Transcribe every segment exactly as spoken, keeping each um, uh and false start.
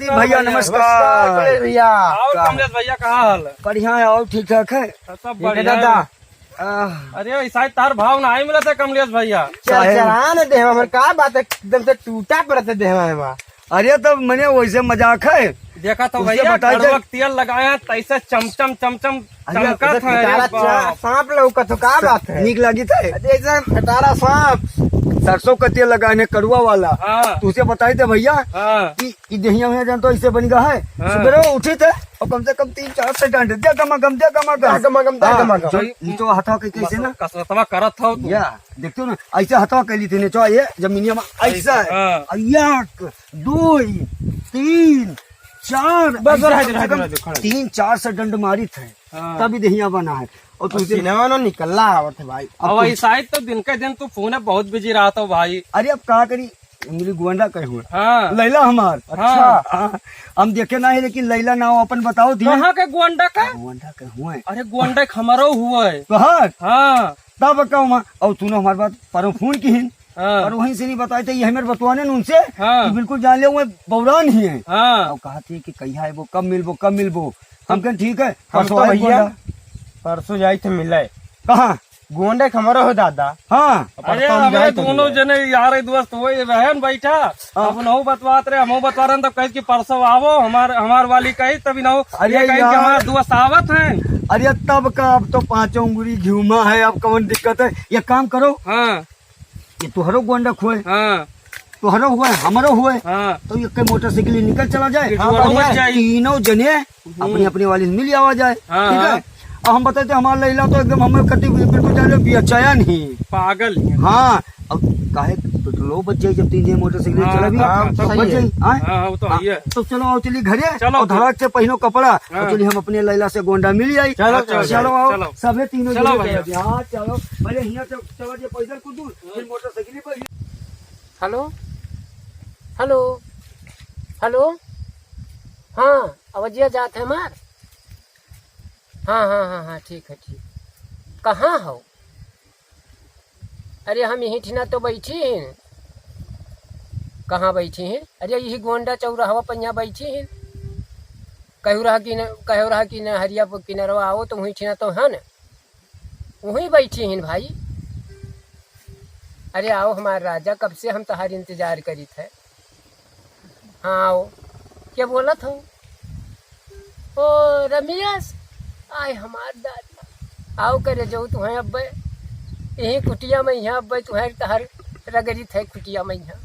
भैया, नमस्कार। नमस्कार कमलेश भैया। और का? कमलेश भैया, का हाल है? बढ़िया है, और ठीक ठाक है। सब ठीक है बढ़िया है। दादा। आह। अरे, ई साइड तार भाव नाहीं मिलत है कमलेश भैया। चल, काहे? चढ़ा न देहवा, हमर का बात है, एकदम से टूटा पड़त है देहवा में। अरे, तो मने वैसे मजाक है। देखा तो उससे भैया, बताई दे। कड़वा के तेल लगाए हैं, तैसे चमचम, चमचम अरे, चमकत है, अरे फटारा बाप। चा-, सांप लौकत हो, का बात है? नीक लागित है। अरे, जैसे फटारा सांप। सरसों का तेल लगाए हैं, कड़वा वाला। हाँ। तो उसे बताई दे भैया हाँ। कि ई देहिया में जान तो ऐसे बन गया है। हाँ। सुबह उठी थे और कम से कम तीन चार से डंड दे गमा गम, दे गमा गम। दे गमा गम, दे हाँ, गमा गम। जो नीचे हथवा के कैसे ना? कसरतवा करत हो तू। या, देखते हो ना, ऐसे हथवा के लिए थे नीचे, ये जमीनिया में ऐसा है। हाँ। एक, दो, तीन, चार, बस, ऐसे रह दे, कम से रह दे, कम रह दे, खड़ा। तीन चार से डंड मारी थे, हाँ। तभी देहिया बना है। और और तुझे सिनेमा ना निकलना आवत है भाई। अब अब तुम ऐसा है तो दिन के दिन तू फोन में बहुत बिजी रहत हो भाई। अरे अब का करी, मेरी गोंडा कहे हुए। हाँ। लैला हमार। हाँ। अच्छा। हाँ, हम देखे ना है, लेकिन लैला नाव अपन बताओ दिए। कहाँ के गोंडा का? गोंडा के हुए। अरे गोंडा के हमारो हुए। तोहार? हाँ। तब कहूँ, और सुनो हमार बात, परो फोन किहिन। हाँ। और वहीं से नहीं बताए थे, ये हमारे बतवाने न उनसे, हाँ। कि बिल्कुल जान ले, वो बौरान ही है। हाँ। और कहा थे कि कहिया है वो, कब मिलबो, कब मिलबो। हम कहें, "ठीक है, हम परसों तो आए भैया, गोंडा।" परसों जाई थे मिले। कहाँ? गोंडे के हमारा हो दादा। हाँ। अब अरे, परसों हम हमें जाई थे दोनों मिले। जने यार दोस्त वही रहे न बैठा। हाँ। अब उनहु बतवात रहे, हमहु बतवा रहे, तब कहे कि परसों आवो, हमार, हमार वाली कही, तब इनहु अरे ये कहे कि यार। हमार दोस्त आवत हैं। अरे, तब का, अब तो पाँचों उंगली घिउमा है, अब कौन दिक्कत है? ये काम करो। हाँ। ये तोहरो गोंडा खोए, हाँ। तोहरो हुए, हमरो हुए, हाँ। तो ये के मोटरसाइकिल निकल चला जाए। बिल्कुल, हाँ, बढ़िया। तीनों जने हम्म। अपनी अपनी वाली से मिल आवा जाए, हाँ, ठीक है? हाँ। अब हम बताते हमार लैला तो एकदम हमें कति बिल्कुल जाने बिया चयन ही। पागल ही। हाँ, अब काहे पेट्रोलो बच जाए जब तीन जने मोटरसाइकिल हाँ, चला भी, हाँ, तब सही बच है। जाए, हाँ? हाँ, वो तो हाँ, है ही है। तो चलो आओ चलिए घरे चलो और फिर। धड़ाक से पहनो कपड़ा हाँ। और चलिए हम अपने लैला से गोंडा मिल जाए। चलो, चलो, चलो आओ, चलो। सभे तीनों चलो जने भैया। चलो जाए। हाँ, चलो, पहले हियाँ से चलो जे पैदल कूदू, फिर मोटरसाइकिल पर। हेलो, हेलो, हेलो, हाँ, आवाजिया जात है हमार? हाँ, हाँ, हाँ, हाँ, ठीक है, ठीक। कहाँ हो? अरे, हम यही ठिना तो बैठी हैं। कहाँ बैठी हैं? अरे, यही गोंडा चौराहवा पर यहाँ बैठी हैं। कहू रहा कि न, कहू रहा कि नहरिया पर किनरवा आओ, तो वहीं ठिना तो है न। वहीं बैठी हैं भाई। अरे आओ हमार राजा, कब से हम तहार इंतजार करीत है। हाँ आओ। क्या बोलत हो? ओ रमेश, आय हमार दादा। आओ करे जाऊ तुहें अब्बे। यही कुटिया में यहाँ अब्बे तुहें तहार रगड़ीत है कुटिया में यहाँ।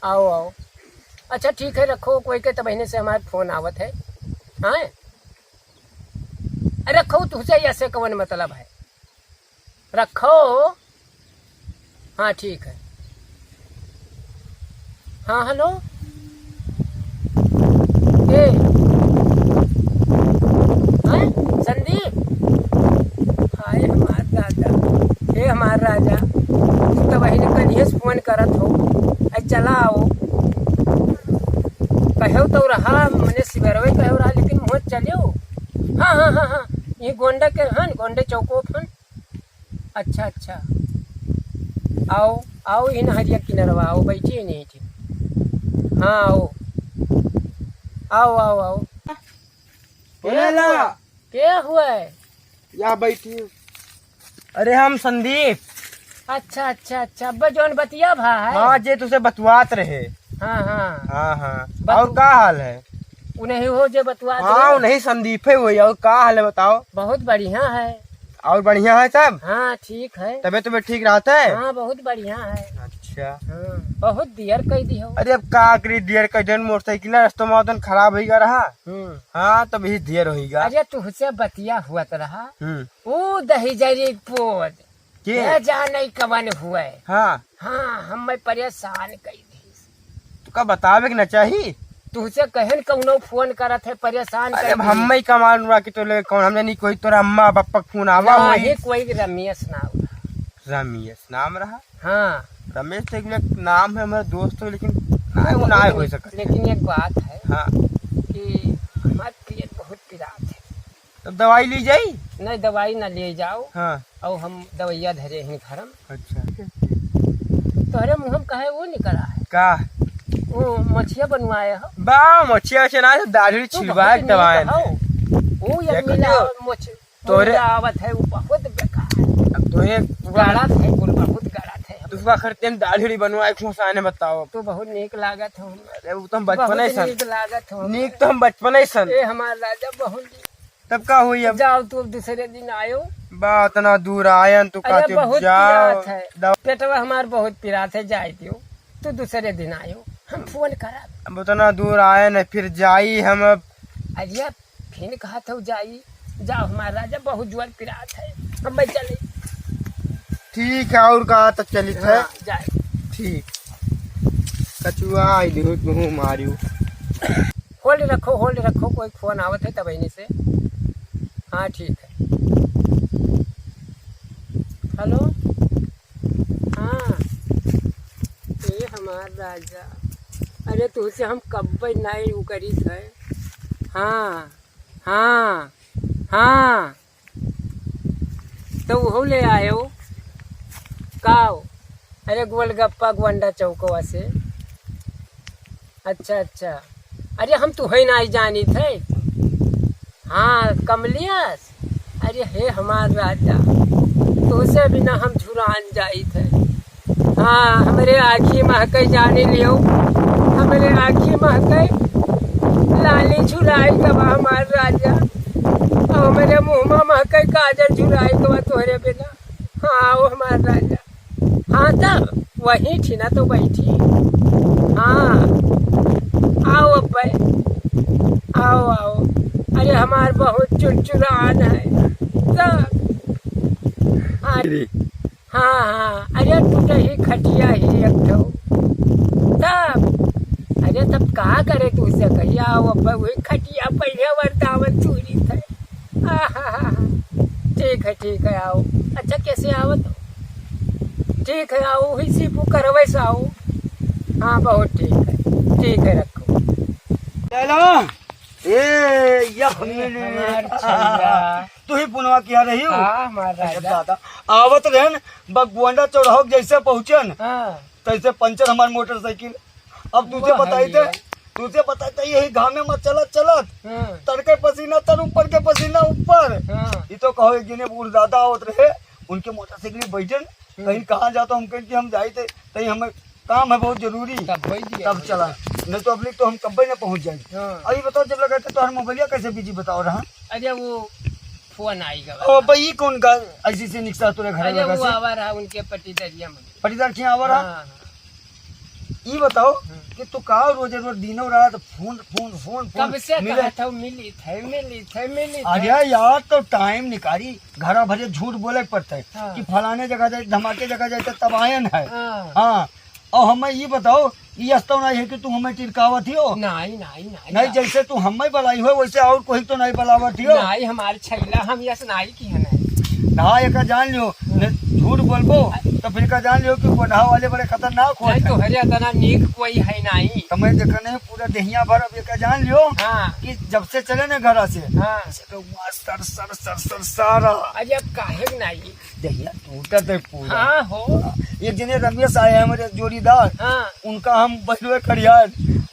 आओ, आओ। अच्छा ठीक है, रखो कोई के, तब इन्हें से हमार फोन आवत है। हाँ? अरे रखो, तुझसे ऐसे कवन मतलब है? रखो। हाँ, ठीक है। हाँ, हेलो। ए। हैं? संदीप? हाय हमार दादा। हे हमार राजा। तू तो वही ने कनिये से फोन करत हो। आई चला आओ। कहो तो रहा, मने सिबरवे कहो रहा, लेकिन मुँह चलियो। हाँ, हाँ, हाँ, हाँ। ये गोंडा के हन, गोंडे चौको फन। अच्छा, अच्छा। आओ, आओ, इन हरिया किनरवा, आओ, बैठी नहीं थी। हाँ, आओ। आओ, आओ, आओ। बोलेला। के हुए? या बैठी। अरे हम संदीप। अच्छा, अच्छा, अच्छा। अब्बे जौन बतिया भा है? हाँ, जे तुसे बतुआत रहे। हाँ, हाँ। हाँ, हाँ। बतु- और का हाल है? उन्हें हो जे बतुआत हाँ, रहे। उन्हें संदीप है वही। और का हाल है बताओ? बहुत बढ़िया है। और बढ़िया है सब? हाँ, ठीक है। तबीयत, तबीयत ठीक रहत है? हाँ, बहुत बढ़िया है। अच्छा। हाँ, बहुत दियर कह दी हो। अरे अब का करी, दियर कह देन, मोटरसाइकिल रस्तों में उदन खराब होइगा रहा। हम्म। हाँ, तब ही दियर होइगा। अरे तुहसे बतिया हुआ तो रहा। हम्म। ऊ दहिजरी पोद, के? के जाने कवन हुए। हाँ। हाँ, हमें परेशान कई दी। तो का बतावे के ना चाही? तुहसे कहन कौनो फोन करत है, परेशान अरे, कर अब दी। हमें ही कमाल हुआ कि तो ले कौन, हमने नहीं कोई तोरा अम्मा पापा के फोन आवा नहीं, होई। कोई रमेश नाम रहा। रमेश नाम रहा? हाँ। रमेश तो एक नाम है, हमारे दोस्त हो, लेकिन ना, वो ना हो सकता। लेकिन एक बात है हाँ। कि हमारे पेट बहुत पिरात है। तब दवाई ले जाई? नहीं, दवाई ना ले जाओ। हाँ। और हम दवाइया धरे हैं घर में। अच्छा। तोहरे मुँह में कहे वो निकला है। का? ओ, मछिया बनवाए हो? बा, मछिया से ना, दाढ़ी तू छिलवा बहुत के दबाए नीक हो। हैं। ओ, ये देख मिला लियो। मोछ-, तोरे मुर्गा आवत है, वो बहुत बेकार। अब तोरे पूरा गलत है, कुल बहुत गलत है। तू का करते हैं दाढ़ी बनवाए, क्यों साने बताओ? तू बहुत नीक लागत हो। अरे, वो तो हम बचपन बहुत ही सन। नीक लागत हो। नीक तो हम बचपन ही सन। ए, हमार राजा बहुत नीक। तब का हुई अब? जाओ, तू अब दूसरे दिन आयो। बा, उतना दूर आयन, तू अरे, कहते बहुत जाओ। पिरात है। दवा पेटवा हमार बहुत पिरात है, जाए दियो। तू दूसरे दिन आयो, हम फोन करब। अब उतना दूर आए न, फिर जाई हम अब। अरे, फिर कहत हो जाई, जाओ हमार राजा, बहुत जोर पिरात है, हम चले। ठीक है, और कहा तक चलित है? हाँ, जाए। ठीक। कचुआ आई दिहो, तुहूँ मारियो। Hold रखो, hold रखो, कोई फोन आवत है तब इन्हीं से। हाँ, ठीक है। हेलो। हाँ, ए हमार राजा, अरे तुहसे हम कब्बे नाई उ करी थे। हाँ, हाँ, हाँ, तो उहो ले आयो। काओ? अरे गोलगप्पा गोंडा चौकवा से। अच्छा, अच्छा। अरे हम तुहई नाई जानी थे। हाँ, कमलियस। अरे हे हमार राजा, तोसे बिना हम झुरान जाइत है। हाँ, हमरे आँखी महकई जानी लियो, हमरे आँखी महकई लाली झुराई गवा हमार राजा, और हमरे मुँह में महकई काजल झुराई गवा तोहरे बिना। हाँ, ओ हमार राजा। हाँ, तब वही थी ना तो बैठी। हाँ, आओ अब्बे, आओ, आओ। अरे, हमार बहुत चुरचुरान है। तब, हाँ, अरे। हाँ, हाँ, अरे, टूटे ही खटिया ही एक ठो। तब, अरे, तब का करे तू से कही, आओ अब्बे, वही खटिया पहिले वरदावन चूरी थे। आहा, ठीक है, ठीक है, आओ। अच्छा, कैसे आवत हो? ठीक है, आओ, वही सीपू करवे से आओ। हाँ, बहुत ठीक है, ठीक है, रखो। चलो, ए, या हमार छैया। तू ही पुनवा किया रही हो? हाँ, हमार अरे राजा। दादा, आवत रहन, बगुआंडा चौराहो के जैसे पहुँचन, हाँ। तैसे पंचर हमार मोटरसाइकिल। अब तुझे वाह बताई थे, यार। तुझे बताई थे, यही घामे में चलत चलत, हाँ। तड़के पसीना तर, ऊपर के पसीना ऊपर। हाँ। ये तो कहो, एक दिन बूढ़ दादा आवत रहे, उनके मोटरसाइकिल में बैठन, हम्म। कहीं कहाँ जाता, हम कहें कि हम जाई थे, कहीं हमें काम है बहुत जरूरी, तब वही दिया तब भैया। चला, नहीं तो अबली तो हम कब्बे न पहुँच जाए। हाँ। अभी बताओ, जब लगा था तो हर मोबाइलिया कैसे बिजी बताओ रहा? अरे वो फोन आई गवा। ओ भाई, ये कौन का ऐसी से निकसा तोरे घर अरे लगा वो से? आवा रहा उनके पटीदरिया में। पटीदार के यहाँ आवा रहा? हाँ, हाँ। ई बताओ हम्म। कि तू का रोज रोज दिनों रात फोन, फोन, फोन, फोन कब से मिले? कहत हूँ, मिली थे, मिली थे, मिली थे। अरे यार, तो टाइम निकारी, घरा भरे झूठ बोले के पड़ता है हाँ। कि फलाने जगह जाए, धमाके जगह जाए, तो तब आयन है। हाँ। हाँ, और हमें ये बताओ, ये अस्तव नहीं है कि तू हमें टिरकावत ही हो? नहीं, नहीं, नहीं, नहीं, नहीं। जैसे तू हमें बलाई हो, वैसे और कोई तो नहीं बलावत ही हो? नहीं, हमारे छैला हम यस नहीं की है नहीं। ना, एका जान लियो, न झूठ बोलबो, तो फिर का जान लियो कि कोढ़ा वाले बड़े खतरनाक होत नहीं, हैं। तोहरे इतना नीक कोई है नहीं। तो मैं देखा नहीं, पूरा देहिया भर अब एका जान लियो हाँ। कि जब से चले ना घरा से, हाँ। ऐसे तो मार सर, सर, सर, सर, सारा। अरे अब काहे के नहीं? देहिया टूटत है पूरा। हाँ हो। एक जने रमेश आए हैं हमारे जोड़ीदार, हाँ। उनका हम बहलुए खड़ियार,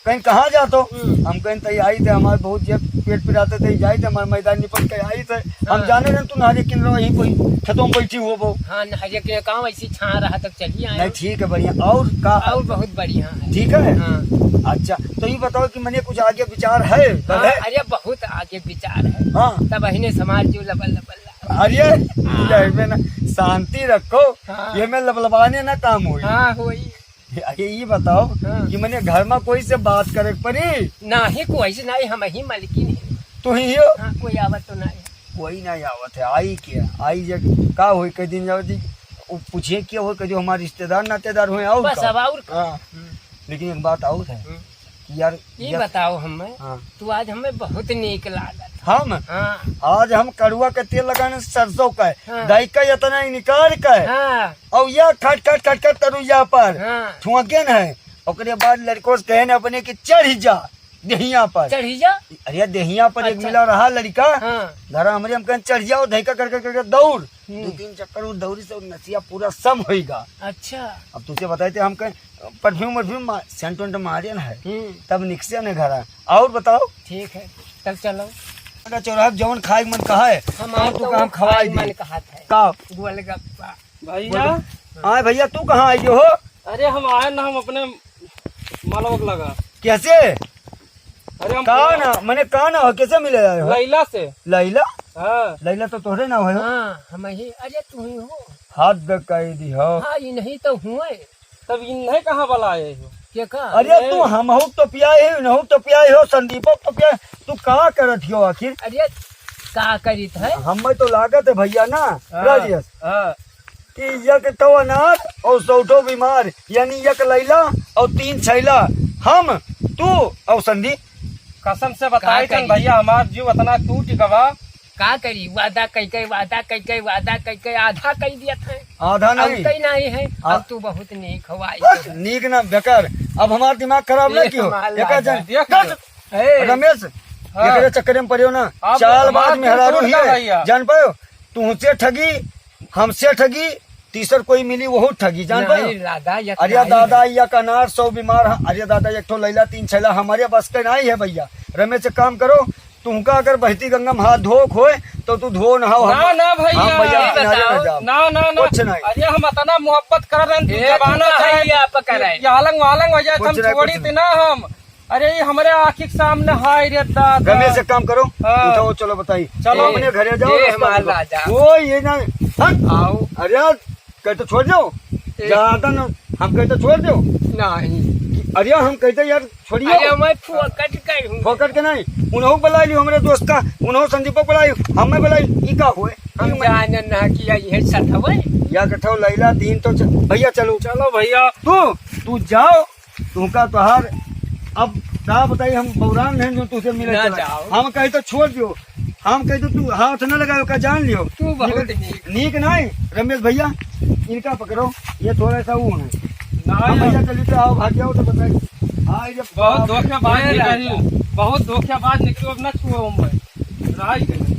कहीं कहाँ जातो? हम्म। हम कहीं तई आई थे, हमारे बहुत जे पेट पिराते थे, जाई थे, हमारे मैदान निपट के आई थे। हम हाँ। जाने रहे तू नहरे किनारे यहीं कोई खेतों में बैठी हो वो। हाँ, नहरे के काम ऐसी छा रहा तब चली आए। नहीं, ठीक है, बढ़िया। और का? और बहुत बढ़िया है। ठीक है? हाँ। अच्छा, तो ये बताओ कि मने कुछ आगे विचार है? हाँ, है? अरे बहुत आगे विचार है। हाँ। तब अहिने समाज जो लबल लबल अरे, हाँ। ये में ना शांति रखो, हाँ। ये में लबलबाने ना काम होई। हाँ, होई। अरे, ये बताओ हाँ। कि मने घर में कोई से बात करे के पड़ी? नहीं, कोई से नहीं, हम ही मलकिन है। तू ही हो? हाँ, कोई आवत तो नहीं। कोई नहीं आवत है, आई क्या? आई जग का होई, कई दिन जाओ जी, उ पूछे क्या हो, कह जो हमारे रिश्तेदार नातेदार हुए, और बस का? अब और का? हाँ। हम्म। लेकिन एक बात और है हम्म। कि यार, ई यार बताओ हमें, हाँ। तू आज हमें बहुत नीक लागत। हम? हाँ। आज हम कड़ुआ के तेल लगाने सरसों का है, हाँ। दाई का इतना इनकार का है। हाँ। और यह खट खट खट खट तरुइया पर हाँ। ठुआकेन है। ओकरे बाद लड़कों से कहे न अपने कि चढ़ जा देहिया पर। चढ़ जा? अरे देहिया पर एक अच्छा। मिला रहा लड़का, हाँ। घर हमरे हम कहें चढ़ जाओ, धैका करके करके दौड़। हम्म। दो तीन चक्कर वो दौरी से नसिया पूरा सम होइगा। अच्छा। अब तुझे बताए थे हम कहें परफ्यूम वर्फ्यूम मा-, सेंट वेंट मारियन है। हम्म। तब निकसियन है घरा। और बताओ? ठीक है, तब चलो। चौराहा जौन खाए के मन कहा है, हम तौन आए तू तो का हम वो खवाए खाए दी। मन कहा था। का? गोलगप्पा। भैया। हाँ भैया, तू कहाँ आई हो? अरे हम आए ना, हम अपने मालवक लगा। कैसे? अरे हम का पूरा ना, मने का ना हो, कैसे मिले आए हो? लैला से। लैला? हाँ। लैला तो तोहरे ना हो। हाँ, हम ही। अरे तू ही हो। हाथ दे कह दी हो। हाँ, ये नहीं तो हुए। तब इन्हें कहाँ वाला आए हो? के का? अरे ए। तू हमहू तो पियाए हो, इनहू तो पियाए हो, संदीपो तो पियाए, तू का करत हो आखिर? अरे का करित है? हमें तो लागत है भैया ना, हाँ, राजेश, हाँ। कि एक ठो अनाथ और सौ ठो बीमार, यानी एक लैला और तीन छैला, हम, तू और संदीप। कसम से बताई का करी? भैया, हमार जीव इतना टूट गवा। का करी? वादा कई कई, वादा कई कई, वादा कई कई, आधा कई दिया था। आधा नहीं। कई नहीं है। आ- अब तू बहुत नीक हो आई बस, तो। नीक ना बेकार। अब हमार दिमाग खराब ना ए, कियो। हमार एका लाजा। जन, देख लो। ए, रमेश, हाँ। एकरे चक्कर में पड़ियो ना। अब चाल हमार बाज दिल मेहरारू टूट ही गया है। भैया। जान पायो? तुमसे ठगी, हमसे ठगी, तीसर कोई मिली वहू ठगी, जान पायो? नहीं, दादा, ये अरे नहीं दादा, है। या का नार सौ बीमार है। अरे दादा, एक ठो लैला तीन छैला हमारे बस के नहीं है भैया। रमेश, एक काम करो, तुमका अगर बहती गंगा में हाथ धोक होए, तो तू धो नहाओ। हम ना, ना भैया। हम भैया, ये किनारे में बताओ। जाओ। ना, ना, ना। कुछ नहीं। अरे हम इतना मोहब्बत कर रहे हैं, तू ए, जमाना तू है। भैया पकड़ रहे। ये आलंग वालंग हो जाए, कुछ हम नहीं, छोड़ी कुछ थी नहीं। ना हम। अरे ये हमारे आँखी के सामने, हाय रे दादा। रमेश, एक काम करो, हाँ। उठाओ, चलो बताई। चलो। अपने घरे जाओ, ए, रास्ता हमार देखो। राजा। ओ, ये ना, हट। आओ। अरे यार, कहे तो छोड़ दो। ए। ज्यादा ना, हम कहे तो छोड़ दो। नहीं। अरे हम कहते यार, छोड़ियो। अरे मैं फोकट के हूँ। फोकट के नहीं, उन्हों बुला लियो हमरे दोस्त का, उन्हों संदीप को बुला लियो, हमें बुला लियो, ई का हुए? हम ई मैं जाने ना कि यही सत हवे। या कठो लैला दिन तो च-, भैया चलो। चलो भैया। तू, तू जाओ, तुमका तोहार, अब का बताई, हम बौरान हैं जो तुझे मिले ना चला। जाओ। हम कहे तो छोड़ दियो, हम कहे तो तू हाथ न लगाओ, का जान लियो। तू बहुत नीक। नीक नहीं, रमेश भैया, इनका पकड़ो, ये थोड़ा सा वो है। ना हम यार। भैया चलिए तो आओ, भाग जाओ तो बताइए। हाँ, ये बहुत बाप रे। धोखेबाज ये निकली, राजा। बहुत धोखेबाज निकली, अब ना छुआ हूँ मैं। राज गए।